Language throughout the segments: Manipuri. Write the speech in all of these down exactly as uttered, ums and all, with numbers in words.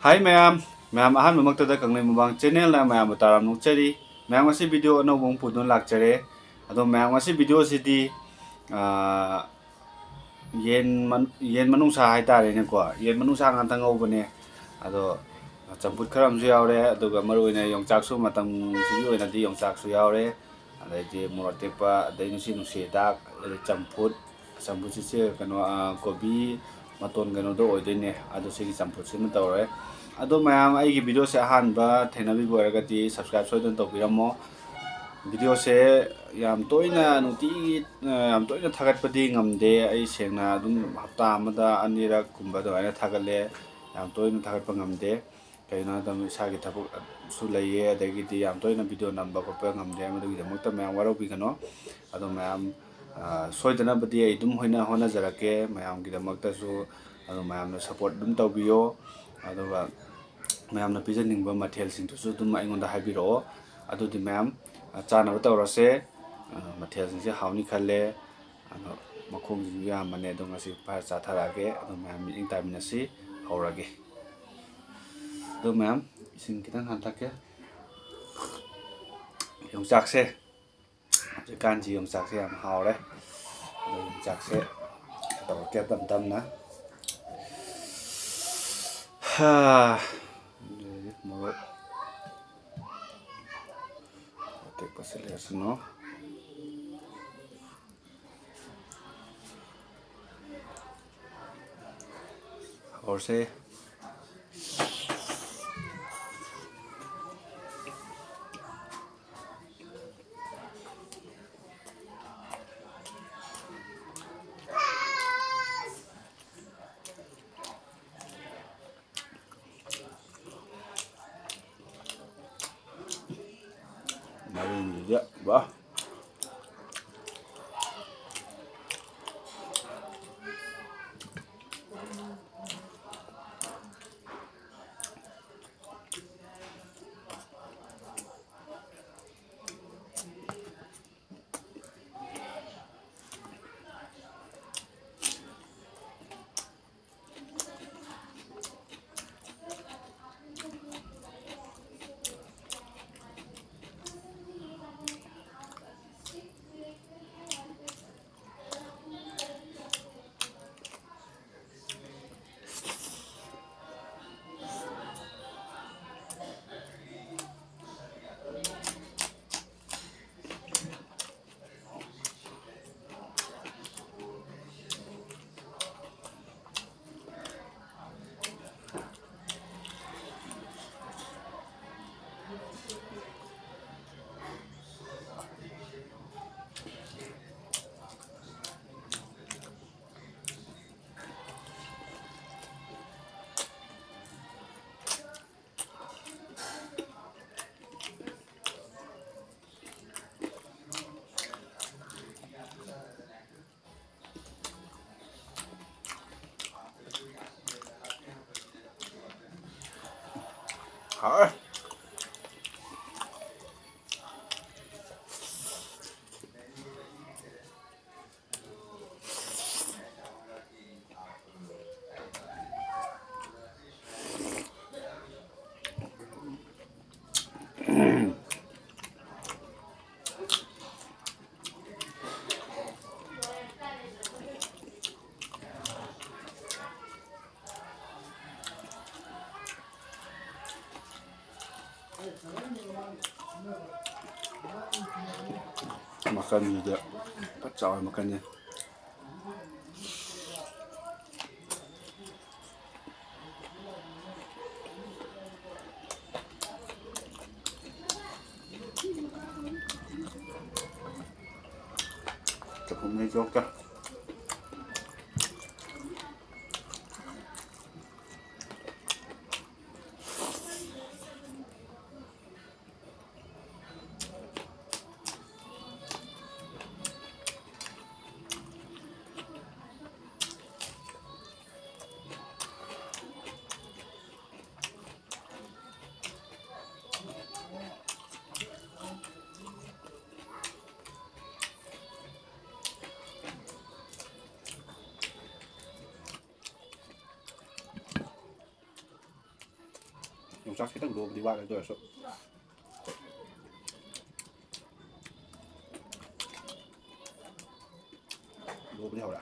ꯍꯥꯏ ꯃꯌꯥꯝ, ꯃꯌꯥꯝ ꯑꯍꯥꯟꯕꯃꯛꯇꯗ ꯀꯪꯂꯩ ꯃꯨꯛꯕꯥꯡ ꯆꯦꯅꯦꯜꯅ ꯃꯌꯥꯝꯕꯨ ꯇꯔꯥꯝꯅ ꯑꯣꯛꯆꯔꯤ꯫ ꯃꯌꯥꯝ, ꯉꯁꯤ ꯚꯤꯗꯤꯑꯣ ꯑꯅꯧꯕ ꯑꯃ ꯄꯨꯗꯨꯅ ꯂꯥꯛꯆꯔꯦ꯫ ꯑꯗꯣ ꯃꯌꯥꯝ, ꯉꯁꯤ ꯚꯤꯗꯤꯑꯣꯁꯤꯗꯤ, ꯑꯥ, ꯌꯦꯟ ꯃꯟ-, ꯌꯦꯟ ꯃꯅꯨꯡꯁꯥ ꯍꯥꯏꯇꯥꯔꯦꯅꯦꯀꯣ, ꯌꯦꯟ ꯃꯅꯨꯡꯁꯥ ꯉꯥꯛꯇ ꯉꯧꯕꯅꯦ꯫ ꯑꯗꯣ ꯆꯝꯐꯨꯠ ꯈꯔ ꯑꯃꯁꯨ ꯌꯥꯎꯔꯦ, ꯑꯗꯨꯒ ꯃꯔꯨ ꯑꯣꯏꯅ ꯌꯣꯡꯆꯥꯛꯁꯨ, ꯃꯇꯝꯁꯤꯒꯤ ꯑꯣꯏꯅꯗꯤ ꯌꯣꯡꯆꯥꯛꯁꯨ ꯌꯥꯎꯔꯦ꯫ ꯑꯗꯩꯗꯤ ꯃꯣꯔꯣꯛ ꯑꯇꯦꯛꯄ, ꯑꯗꯩ ꯅꯨꯡꯁꯤ ꯅꯨꯡꯁꯤ ꯍꯤꯗꯥꯛ, ꯑꯗꯩ ꯆꯝꯐꯨꯠ, ꯆꯝꯐꯨꯠꯁꯤꯁꯦ ꯀꯩꯅꯣ, ꯑꯥ, ꯀꯣꯕꯤ ꯃꯇꯣꯟ ꯀꯩꯅꯣꯗꯣ ꯑꯣꯏꯗꯣꯏꯅꯦ꯫ ꯑꯗꯣ ꯁꯤꯒꯤ ꯆꯝꯐꯨꯠꯁꯤꯃ ꯇꯧꯔꯦ꯫ ꯑꯗꯣ ꯃꯌꯥꯝ, ꯑꯩꯒꯤ ꯚꯤꯗꯤꯑꯣꯁꯦ ꯑꯍꯥꯟꯕ ꯊꯦꯡꯅꯕꯤꯕ ꯑꯣꯏꯔꯒꯗꯤ subscribe ꯁꯣꯏꯗꯅ ꯇꯧꯕꯤꯔꯝꯃꯣ꯫ ꯚꯤꯗꯤꯑꯣꯁꯦ ꯌꯥꯝ ꯇꯣꯏꯅ, ꯅꯨꯡꯇꯤꯒꯤ, ꯑ, ꯌꯥꯝ ꯇꯣꯏꯅ ꯊꯥꯒꯠꯄꯗꯤ ꯉꯝꯗꯦ꯫ ꯑꯩ ꯁꯦꯡꯅ ꯑꯗꯨꯝ ꯍꯞꯇꯥ ꯑꯃꯗ ꯑꯅꯤꯔꯛ ꯀꯨꯝꯕ ꯑꯗꯨꯃꯥꯏꯅ ꯊꯥꯒꯠꯂꯦ꯫ ꯌꯥꯝ ꯇꯣꯏꯅ ꯊꯥꯒꯠꯄ ꯉꯝꯗꯦ꯫ ꯀꯩꯒꯤꯅꯣ ꯍꯥꯏꯕ ꯃꯇꯝꯗ ꯏꯁꯥꯒꯤ ꯊꯕꯛꯁꯨ ꯂꯩꯌꯦ, ꯑꯗꯒꯤꯗꯤ ꯌꯥꯝ ꯇꯣꯏꯅ ꯚꯤꯗꯤꯑꯣ ꯅꯝꯕ ꯈꯣꯠꯄ ꯉꯝꯗꯦ꯫ ꯃꯗꯨꯒꯤꯗꯃꯛꯇ ꯃꯌꯥꯝ ꯋꯥꯔꯧꯕꯤꯒꯅꯣ꯫ ꯑꯗꯣ ꯃꯌꯥꯝ, ꯑ, ꯁꯣꯏꯗꯅꯕꯗꯤ ꯑꯩ ꯑꯗꯨꯝ ꯍꯣꯏꯅ-, ꯍꯣꯠꯅꯖꯔꯛꯀꯦ ꯃꯌꯥꯝꯒꯤꯗꯃꯛꯇꯁꯨ꯫ ꯑꯗꯣ ꯃꯌꯥꯝꯅ support ꯑꯗꯨꯝ ꯇꯧꯕꯤꯌꯣ꯫ ꯑꯗꯨꯒ ꯃꯌꯥꯝꯅ ꯄꯤꯖꯅꯤꯡꯕ ꯃꯊꯦꯜꯁꯤꯡꯗꯨꯁꯨ ꯑꯗꯨꯝ ꯑꯩꯉꯣꯟꯗ ꯍꯥꯏꯕꯤꯔꯛꯑꯣ꯫ ꯑꯗꯨꯗꯤ ꯃꯌꯥꯝ, ꯑ, ꯆꯥꯅꯕ ꯇꯧꯔꯁꯦ꯫ ꯑ, ꯃꯊꯦꯜꯁꯤꯡꯁꯦ ꯍꯥꯎꯅꯤ ꯈꯜꯂꯦ꯫ ꯑꯗꯣ ꯃꯈꯣꯡꯁꯤꯡꯁꯨ ꯌꯥꯝꯕꯅꯦ꯫ ꯑꯗꯣ ꯉꯁꯤ ꯐꯥꯔ ꯆꯥꯊꯔꯛꯑꯒꯦ꯫ ꯑꯗꯣ ꯃꯌꯥꯝ ꯃꯤꯠꯌꯦꯡ ꯇꯥꯃꯤꯟꯅꯁꯤ꯫ ꯍꯧꯔꯒꯦ꯫ ꯑꯗꯣ ꯃꯌꯥꯝ, ꯏꯁꯤꯡ ꯈꯤꯇꯪ ꯍꯥꯟꯅ ꯊꯛꯀꯦ꯫ ꯌꯣꯡꯆꯥꯛꯁꯦ, ꯍꯧꯖꯤꯛꯀꯥꯟꯁꯤ ꯌꯣꯡꯆꯥꯛꯁꯦ ꯌꯥꯝ ꯍꯥꯎꯔꯦ꯫ ꯑꯗꯣ ꯌꯣꯡꯆꯥꯛꯁꯦ ꯇꯧꯔꯛꯀꯦ ꯇꯞ ꯇꯞꯅ꯫ ꯍꯥ꯫ ꯑꯗꯨꯗꯤ ꯃꯣꯔꯣꯛ ꯑꯇꯦꯛꯄꯁꯦ ꯂꯩꯔꯁꯅꯨ꯫ ꯍꯧꯔꯁꯦ꯫ ꯃꯥꯏꯔꯦꯟꯁꯤꯗꯤ ꯋꯥ꯫ ꯍꯥꯎꯔꯦ꯫ ꯃꯈꯜꯁꯤꯗꯤ ꯐꯠ ꯆꯥꯎꯔꯦ ꯃꯈꯜꯁꯦ꯫ ꯆꯥꯛꯈꯨꯝ ꯃꯩ ꯆꯣꯛꯇ꯫ ꯌꯣꯡꯆꯥꯛ ꯈꯤꯇꯪ ꯂꯣꯕꯗꯤ ꯋꯥꯠꯂꯦ, ꯑꯗꯨ ꯑꯣꯏꯔꯁꯨ ꯂꯣꯕꯗꯤ ꯍꯧꯔꯦ꯫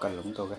ꯀꯜꯂꯨꯝ ꯇꯧꯒꯦ꯫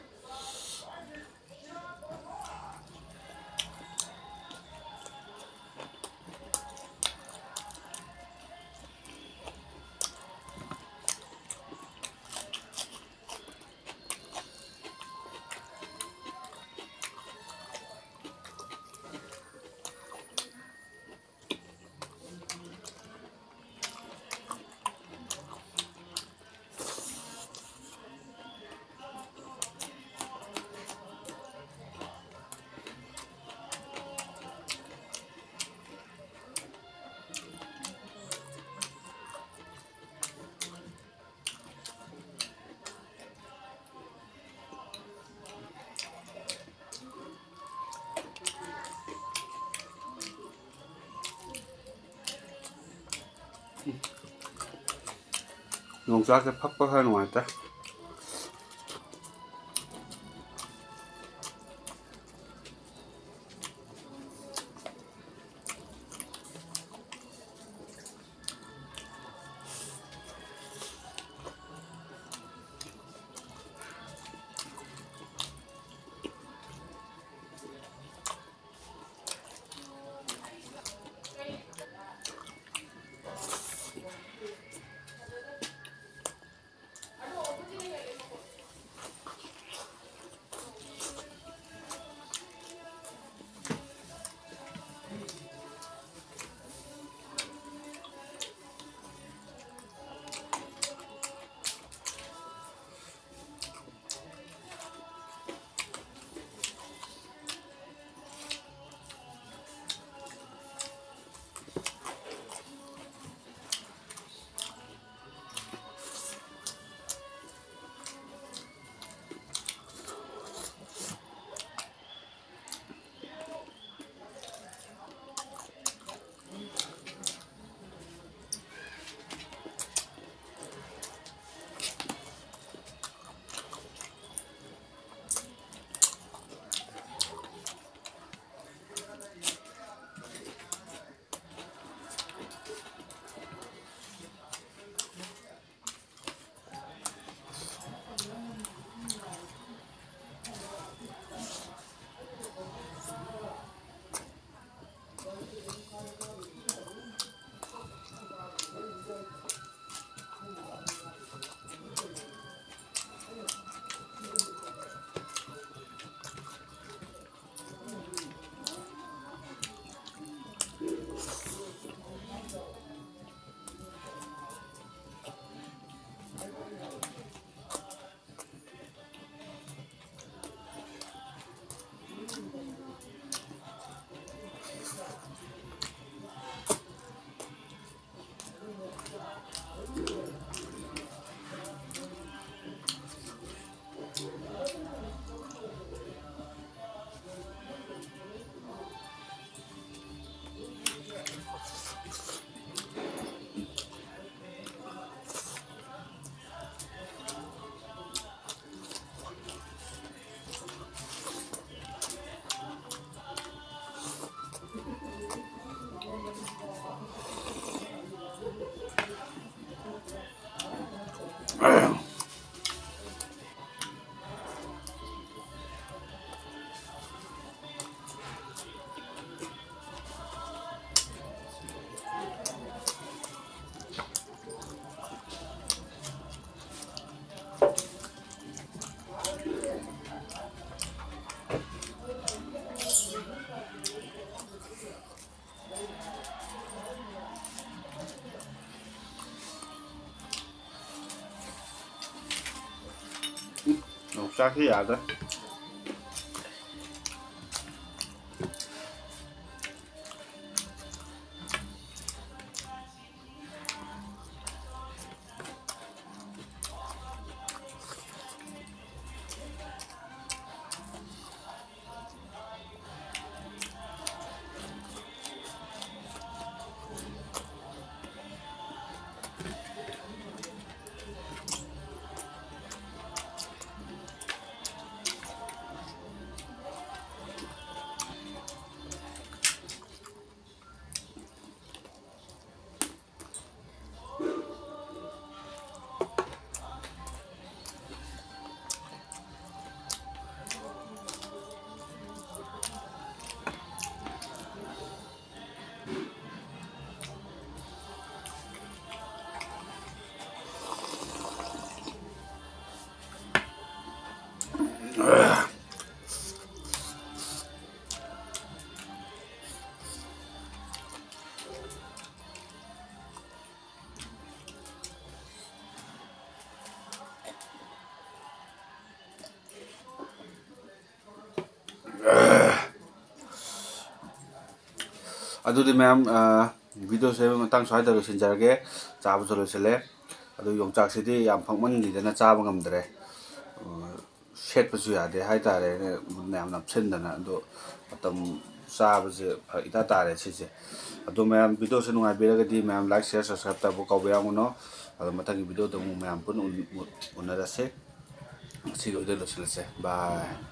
ꯌꯣꯡꯆꯥꯛꯁꯦ ꯐꯛꯄ ꯈꯔ ꯅꯨꯡꯉꯥꯏꯇꯦ꯫ ꯆꯥꯛꯁꯤ ꯌꯥꯗ꯭ꯔꯦ꯫ ꯑꯗꯨꯗꯤ ꯃꯌꯥꯝ, ꯑ, videoꯁꯦ ꯃꯇꯥꯡ ꯁ꯭ꯋꯥꯏꯗ ꯂꯣꯏꯁꯤꯟꯖꯔꯒꯦ꯫ ꯆꯥꯕꯁꯨ ꯂꯣꯏꯁꯤꯜꯂꯦ꯫ ꯑꯗꯨ ꯌꯣꯡꯆꯥꯛꯁꯤꯗꯤ ꯌꯥꯝ ꯐꯛꯃꯟꯈꯤꯗꯅ ꯆꯥꯕ ꯉꯝꯗ꯭ꯔꯦ꯫ ꯑ, ꯁꯦꯠꯄꯁꯨ ꯌꯥꯗꯦ ꯍꯥꯏꯇꯥꯔꯦꯅꯦ, ꯃꯌꯥꯝ ꯅꯞꯁꯤꯟꯗꯅ꯫ ꯑꯗꯣ ꯃꯇꯝ ꯆꯥꯕꯁꯦ ꯐꯔꯛ ꯏꯇꯥ ꯇꯥꯔꯦ ꯁꯤꯁꯦ꯫ ꯑꯗꯣ ꯃꯌꯥꯝ videoꯁꯦ ꯅꯨꯡꯉꯥꯏꯕꯤꯔꯒꯗꯤ ꯃꯌꯥꯝ like, share, subscribe ꯇꯧꯕ ꯀꯥꯎꯕ ꯌꯥꯎꯒꯅꯣ꯫ ꯑꯗꯣ ꯃꯊꯪꯒꯤ videoꯗ ꯑꯃꯨꯛ ꯃꯌꯥꯝ ꯄꯨꯟꯅ ꯎꯟ-, ꯎ-, ꯎꯅꯔꯁꯦ꯫ ꯉꯁꯤꯒꯤ ꯑꯣꯏꯅ ꯂꯣꯏꯁꯤꯜꯂꯁꯦ꯫ Bye꯫